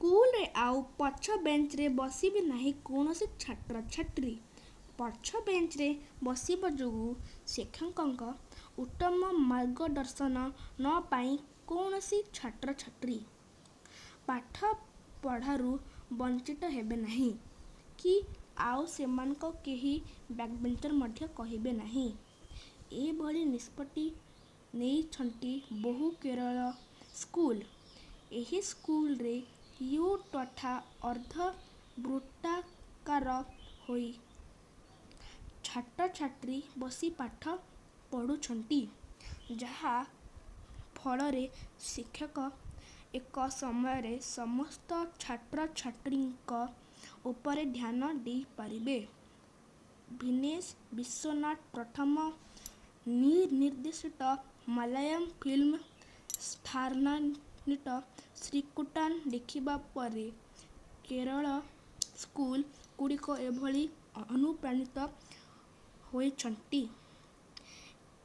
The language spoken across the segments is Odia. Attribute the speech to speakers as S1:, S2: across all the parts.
S1: ସ୍କୁଲରେ ଆଉ ପଛ ବେଞ୍ଚରେ ବସିବେ ନାହିଁ କୌଣସି ଛାତ୍ରଛାତ୍ରୀ। ପଛ ବେଞ୍ଚରେ ବସିବା ଯୋଗୁଁ ଶିକ୍ଷକଙ୍କ ଉତ୍ତମ ମାର୍ଗଦର୍ଶନ ନପାଇ କୌଣସି ଛାତ୍ରଛାତ୍ରୀ। ପାଠ ପଢ଼ାରୁ ବଞ୍ଚିତ ହେବେ ନାହିଁ କି ଆଉ ସେମାନଙ୍କୁ କେହି ବ୍ୟାକବେଞ୍ଚର ମଧ୍ୟ କହିବେ ନାହିଁ। ଏଭଳି ନିଷ୍ପତ୍ତି ନେଇଛନ୍ତି ବହୁ କେରଳ ସ୍କୁଲ। ଏହି ସ୍କୁଲରେ you ତଥା ଅର୍ଦ୍ଧ ବୃତ୍ତାକାର ହୋଇ ଛାତ୍ରଛାତ୍ରୀ ବସି ପାଠ ପଢୁଛନ୍ତି। ଯାହା ଫଳରେ ଶିକ୍ଷକ ଏକ ସମୟରେ ସମସ୍ତ ଛାତ୍ରଛାତ୍ରୀଙ୍କ ଉପରେ ଧ୍ୟାନ ଦେଇପାରିବେ। ଭିନେଶ ବିଶ୍ୱନାଥ ପ୍ରଥମ ନିର୍ଦ୍ଦେଶିତ ମାଲାୟାଲମ ଫିଲ୍ମ ସ୍ଥାନାନିତ ଶ୍ରୀକୁଟ୍ଟାନ ଦେଖିବା ପରେ କେରଳ ସ୍କୁଲ ଗୁଡ଼ିକ ଏଭଳି ଅନୁପ୍ରାଣିତ ହୋଇଛନ୍ତି।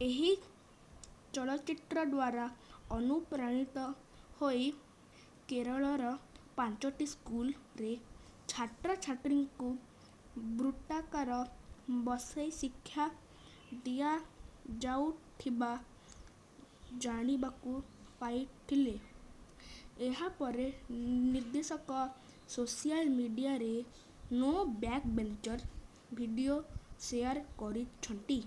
S1: ଏହି ଚଳଚ୍ଚିତ୍ର ଦ୍ୱାରା ଅନୁପ୍ରାଣିତ ହୋଇ କେରଳର 5ଟି ସ୍କୁଲରେ ଛାତ୍ରଛାତ୍ରୀଙ୍କୁ ବୃତ୍ତାକାର ବସାଇ ଶିକ୍ଷା ଦିଆଯାଉଥିବା ଜାଣିବାକୁ ପାଇଥିଲେ। ଏହାପରେ ନିର୍ଦ୍ଦେଶକ ସୋସିଆଲ ମିଡିଆରେ ନୋ ବ୍ୟାକବେଞ୍ଚର ଭିଡିଓ ସେୟାର କରିଛନ୍ତି।